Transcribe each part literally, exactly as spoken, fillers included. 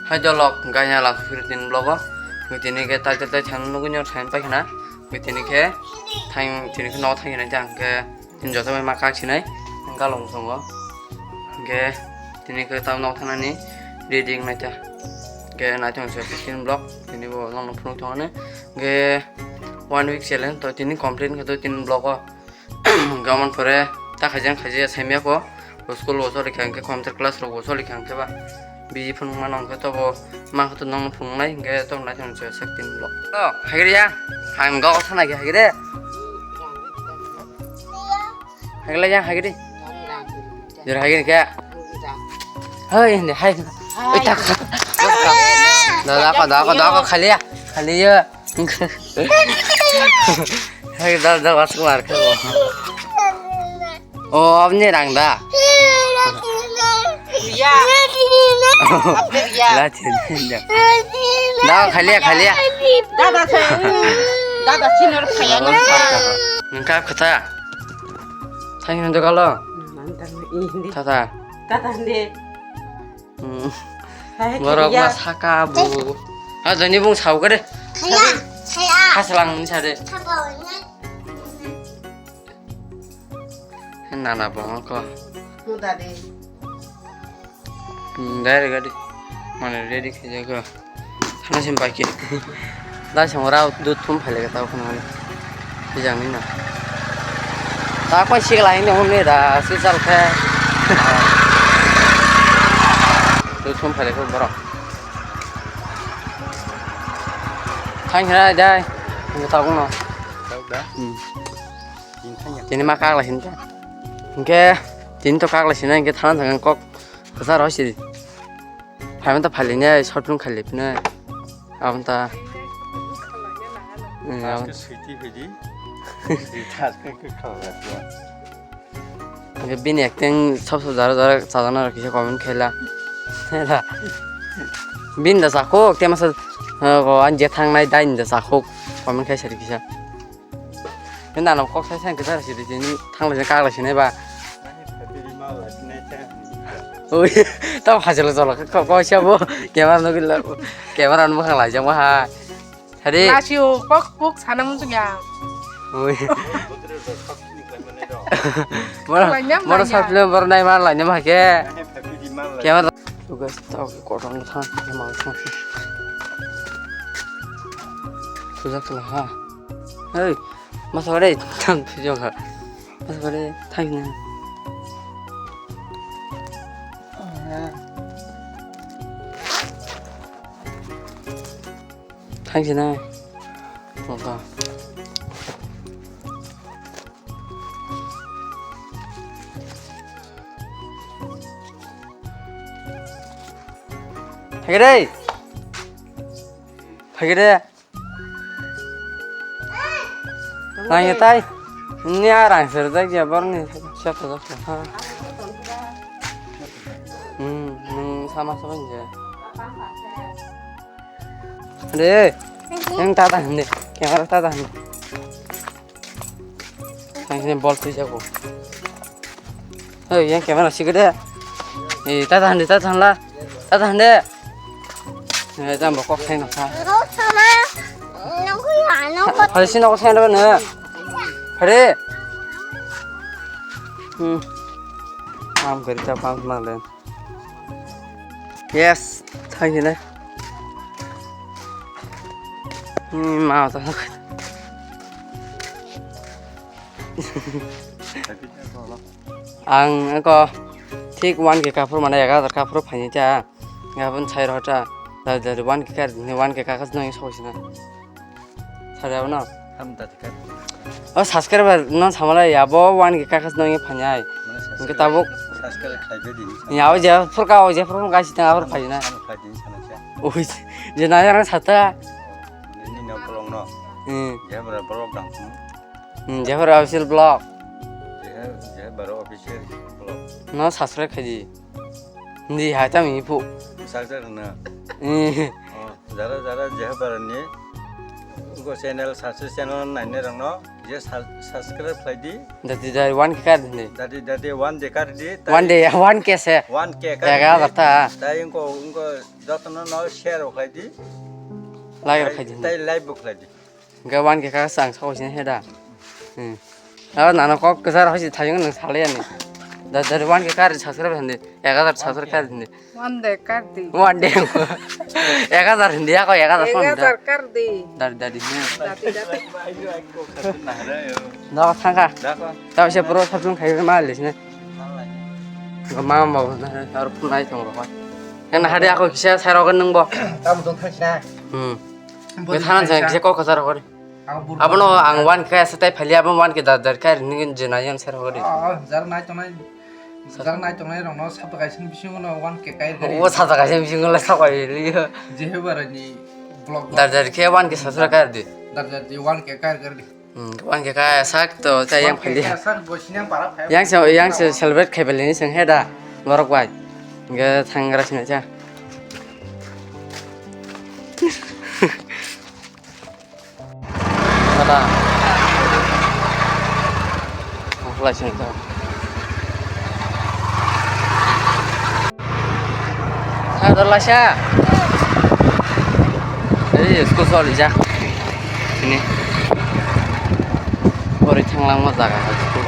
Hai dolok gaya la phiri tin blogo. Tini ke tai tai tai thang nugui nyor thang pai khna. Tini ke thang tini ke no thang nai jang ke tin joto ma kak sinai. Galong songo. Ke tini ke tau no thang ni reading nai ta. Ke nai thang se tin blog. Tini bo long no phung thang ne. Ke one week challenge to tini complete ke to tin blogo. Gamon pore ta khaijang khaijaya saimya ko. School bo choli kha hwnkhe, computer class rok bo choli kha hwnkhe ba. Biji phunuk mano hwnkhe tobo ma khe to nongno phunuknai hwnkhe tobo naithok se sak tin lo. To, hagre ya. Ang go thana khe hagre. Hagre ya, hagre. Jor hagre khe. Hai, hindi, hai. Oi, tak. Da, da, ko, da, ko, da, ko, khali ya. Khali ya. Hai, da, da, was ko mar khe. O, aboni rang da. Riya. Abdi riya. La, tin, tin, da. Da, khali ya, khali ya. Dada se. Dada sinor khaya na. Nungka khata. Thang hino jogalo. Nang tang ini. Tata. Tata hande. Hmm. Hai, Borok khaya. Ma saka bu. Ha, jani bung sau kade. Khaya, khaya. Khaslang ni sade. Khaba wani. Nana bong ko. Muda de. Hmm, dai re gadi. Mane ready khe jago. Thana sim baki. Dai song rao dud thum phai le ta khun mane. Bijang ni na. Ta koi sik lai ni hon ni da si chal khe. Dud thum phai le ko borok. Thang hira dai. Ni ta kuno. Tau da. Hmm. Tini ma kak lai hin ta. Hingke tini to kak lai sinai hingke thanan thang kok. Kwcharo si. Phaimanta phailini short film khailiphinai. Abonta. Hmm, abon- Aske switi phidi. Switi aske ke khala. Hingke bini acting sob sob jara jara chajana rok kisa comment khaila. Bini da chakho, te masa, eh, ko an je thangnai dai ni da chakho comment khaisa kisa. Nang kok sai sai kwchar si di, tini thang lai kak lai sinai ba. Oi, tamo hajalo jolo kok kok siya bo. Camera no gila. Camera no bukhang lai jang ha. Hadi. Lasio kok kok sana muncung ya. Oi. Moro, moro sapile moro nai mar lai nama ke. Camera. Tugas tau kotor thang mal thang. Sujak lah ha. Hei, masa bare thang phijong kha. Masa bare thang na. Thang sina. Oka. Thang re. Thang re. Nang ya tai. Ni arang serjak ya borni sapa sapa ha. Hmm, nung sama sama je. Re, yang tata hande, camera tata hande. Nang ini bol tu jago. Hei, yang camera sih gede. Eh, tata hande, tata hanla. Tata hande. Eh, jam bokok thai nokha. Nokha sama. Nokha ya, nokha. Hari sih nokha thai nokha na. Hari. Hmm. Am gari ta pang malen. Yes, thang hine. Hmm, ma ta. Ang ako thik one K kaphur mana ega kaphur phaini ta. Gabon sai rota. Da da one K kar ni one K kakas nang sok sina. Sari abono. Ham da tikar. O subscriber no samala ya bo one K kakas nang phanyai. Hingke tabuk. Subscribe khai be din. Ya o je furka o je furka gaisi tang abor phaina. Ano khai din sana cha. Oi, je na yang sata. Ni no bolong no. Hmm. Je bra bolong dang. Hmm, je bra official blog. Je je bra official blog. No subscribe khai di. Hindi hai tam ipu. Subscribe na. Hmm. Oh, jara jara je bra ni. Go channel subscribe channel nai ne rang no. Je sal-, subscribe khlai di. Dadi dadi one K kar di. Dadi dadi one day kar di. One day, one K se. One K kar di. Ega bata. Tai ingko, ingko jotono no share khlai di. Like khlai di. Tai live bo khlai di. Ga one K kar sang sao sini heda. Hmm. Ah, nana kok kesar hosi thayung nang sale ani. Dadi dadi one K kar subscribe di. Ek hazar subscribe kar di. One day kar di. One day. Ek hazar hindi ako, ek hazar phone. Ek hazar kar di. Dadi dadi. Dadi dadi. Dapat sangka. Dapat. Tapi saya pro sabjung khai ma lis ne. Mama mau na harus pun naik tong rokok. Yang hadi aku kisa saya rokok neng bo. Kamu dong kasih na. Hmm. Gue thanan saya kisa kok kasar rokok. Abono ang one K sa tai phali abo one K dar dar kar ni jena yan ser hori. Oh, jar nai tongnai. Jar nai tongnai rokno sapa kaisa bisingo no one K kai gari. O sapa kaisa bisingo la sapa gari. Jehe barani vlog. Dar dar ke one K sasra kar di. Dar dar di one K kai gari. Hmm, one K kai sak to ta yang phali. Sak bo sinang para phai. Yang se, yang se celebrate khai bali ni seng heda. Borok bai. Ge thangra sini cha. Tata. Ang khlai sini ta. Ada lasa. Ei, school soli ja. Sini. Pori thanglang ma jaga school.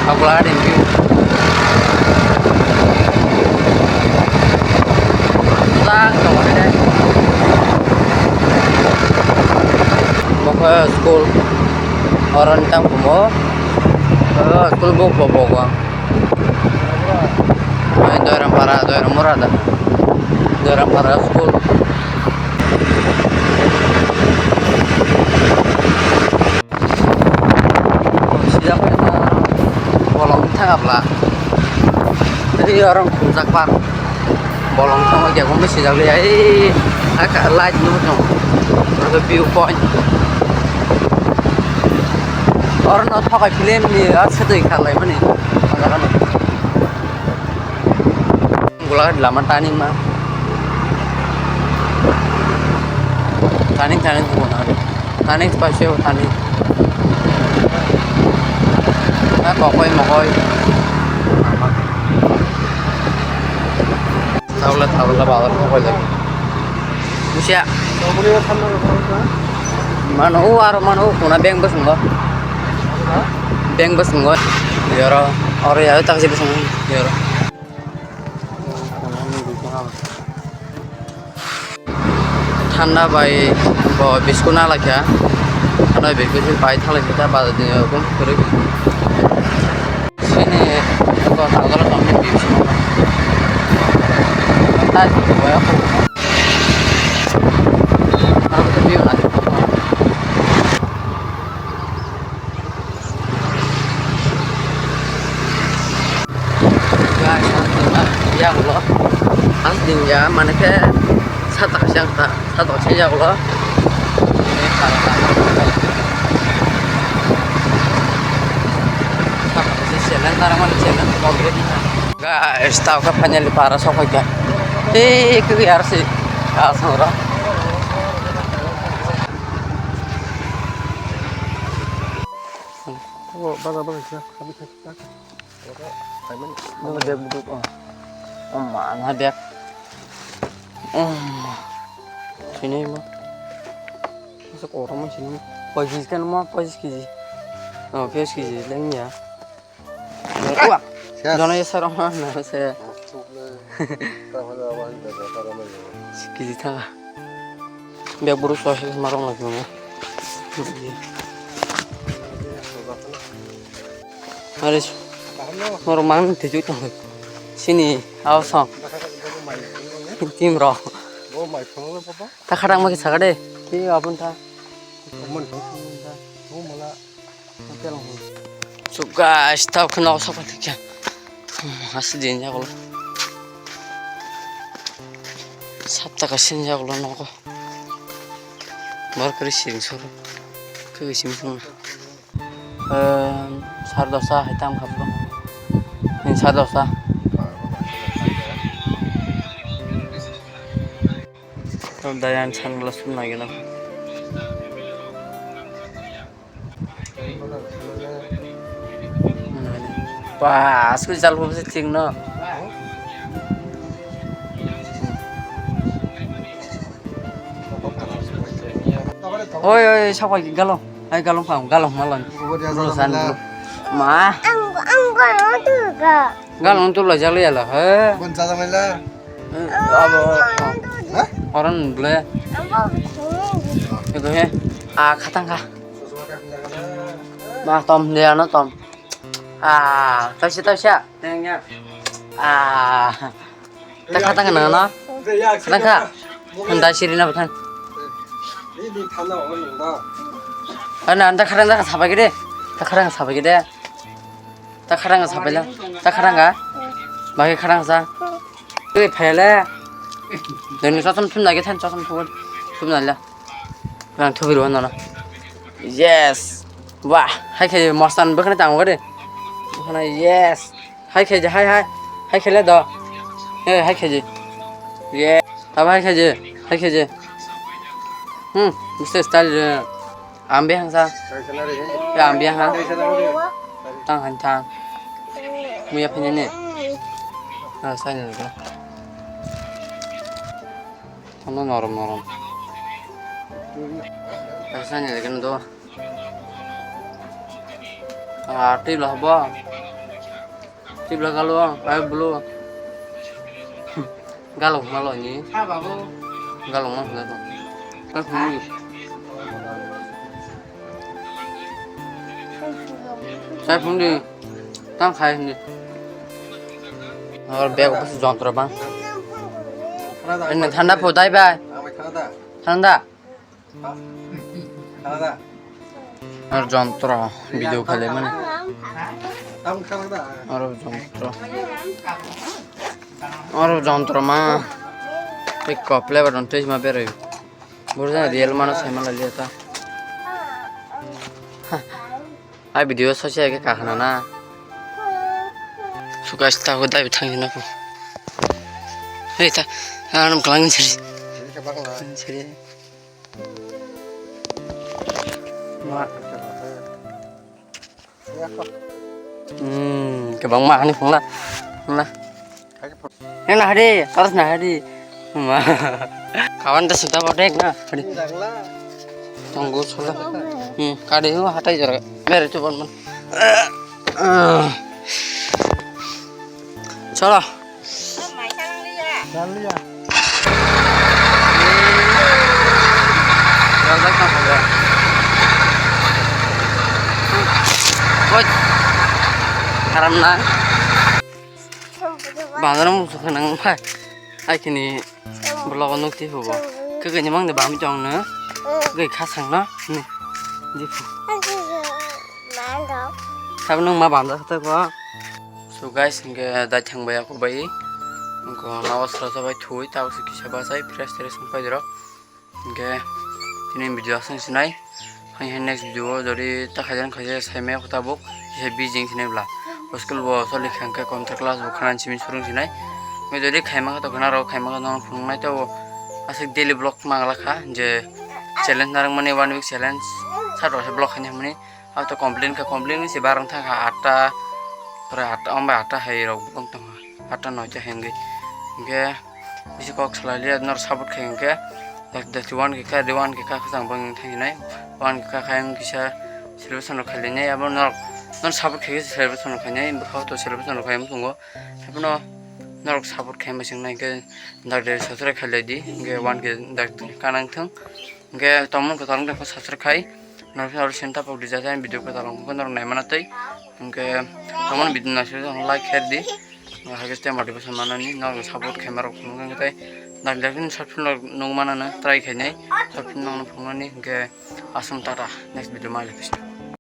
Abla ring view. Lang tongo de. Bokhe school. Oro ni tang kumo. Oh, school bo bo bo. Doiram para, Doiram mura da. Doiram para school. Sijak bolong thang abla. Ei orang khumjak par. Bolong thang ya gombe sijak le ai. Aka light no thang. Aka view point. Orang no thokai film ni asa tei khalai mani. Gula lama tani ma. Tani tani tu na. Tani pa se tani. Na kokoi mokoi. Thaula thaula bazar kokoi lagi. Busia. Mano o aro mano o kuna bank bwswngo. Bank bwswngo. Yoro. Oro ya tak sih bwswngo. Yoro. Thanda bai bo biscuit na laikha. Thanda bai biscuit bai thalai kha bazar ni hukum kwrwi. Sini ko tanggal tong ni biscuit. Tai ko ya ko. Aro ko view na. Guys, ang tongma ya ulo. Ang dingya, mane khe sata kasi ang ta, sata kasi ya ulo. Guys, tao ka finally para sok kha. Eh, kaya si. Asal ora. Oh, baga baga siya. Kami kami. Ano bag buduk, oh. Oh, mana bag? Oh. Sini mo. Masuk orang mo sini. Pachis kan mo, pachis kg. Oh, pachis kg lang ya. Wah. Jono ya sarong na se. Kg tha. Bag buru sohi marong lagi mo. Are, moro mang tiju tong. Sini, aw song. Tim ro. Ta khadang ma ki sagade. Ki apun ta. So guys, tao khno sok patikya. Hasi din jak ulo. Sat taka sin jak ulo nogo. Bor kari siring soro. Khe sim sung. Sar dosa hai tam khaplo. Nin sar dosa. Dayan sunglass pun lagi na. Ba, asli jal bo se thik no. Oi, oi, sabai galo. Hai galo phang, galo malon. Bro san bro. Ma. Ang, ang galo tu ga. Galo tu lo jalo yalo, he. Bon jaja maila. Abo. Ha? Oran ble. Ang bo. Ego he. A khatang kha. Ma tom de ano tom. A, tasia tasia. Tengya. A. Ta khatang na no. Khatang kha. Handa siri na batang. Ana anta khatang da sabai gede. Ta khatang sabai gede. Ta kharang sa phaila, ta kharang ga. Bagi kharang sa. Tei phaila. Deni sosom thum lagi than sosom thum. Thum nala. Nang thubi ro nana. Yes. Wah, hai khe mostan bwkhani tang gade. Bwkhani yes. Hai khe hai hai. Hai khe le do. Eh, hai khe. Yes. Aba hai khe. Hai khe. Hmm, mesti style. Ambi hangsa. Ya ambi ha. Tang han tang. Muya phini ne. Na sai ne ko. Ano norom norom. Sai ne ko do. Ah, tei lo bo. Tibla galo ang, ai bulu. Galo malo ni. Galo mo galo. Ka phung di. Sai phung di. Tang khai ni. Or bag bus jontro bang. Ini thanda po dai bai. Thanda. Ar jontro video khaile mani. Ar jontro. Ar jontro ma. Tei kople ba don tei ma beroi. Burja real mano sai ma lalia ta. Ai video sosi age ka khana na. Suka sta ko dai thang na ko. Hei ta. Anam klang siri. Siri. Ma. Hmm, kebang ma hani phungla. Phungla. Nang na hari, terus na hari. Ma. Kawan ta suta bodek na hari. Tunggu sula. Hmm, kade ho hatai jora. Mere tu bon bon. Chalo. Haram na. Bazar mo sukha nang phai. Ai kini. Vlog o nukti hubo. Kagani mang de bami tong no. Gai khasang no. Ni. Dipu. Sabo nung ma bamda kata ko. So guys, hingke dai thang bai ako bai. Hingke nawa sra sabai thui, tau se kisa basai, fresh fresh wngpai dirok. Hingke tini video aswng sinai. Hai hai next video o jodi ta khaijak khaijak sai maya kho tabuk kisa busy wng sinai bla. O school bo choli kha hingke computer class bo khana simi surung sinai. Hingke jodi khaima kha to khana rok khaima kha no phunuk nai to aswk daily vlog mangla kha je challenge narwk mani one week challenge sat rok se vlog khaini hwnmani. Abo to complain kha complain se barang thang kha atta pore atta ombai atta hai rok bong tong kha atta noita hai wngwi. Hingke. Bisi kok salai liya, nor support khai hingke, dak, dak, one khe kha, de one khe kha, khasang bang thang hinai, one khe kha, khai wng kisa celebration rok khai linai, abo nor, nor support khai kisa celebration rok khainai, bwkha to celebration rok khai wng tongo, haiphano norok support khai ma sing nai khe, dak de subscribe khai lai di, hingke one khe dak kana wng thung, hingke tongmung kwtal wng tong khe subscribe khai, nor phano aro senta pok di jajai video kwtal wng khe norok nai mana tei, hingke tongmung video naisik like kher di. Hagis tei motivation manani norok support khaima rok phunuknai tei dak dak ni short film rok nung manana try khainai short film nokno phunuknani hingke aswk tata next video ma lai phisna.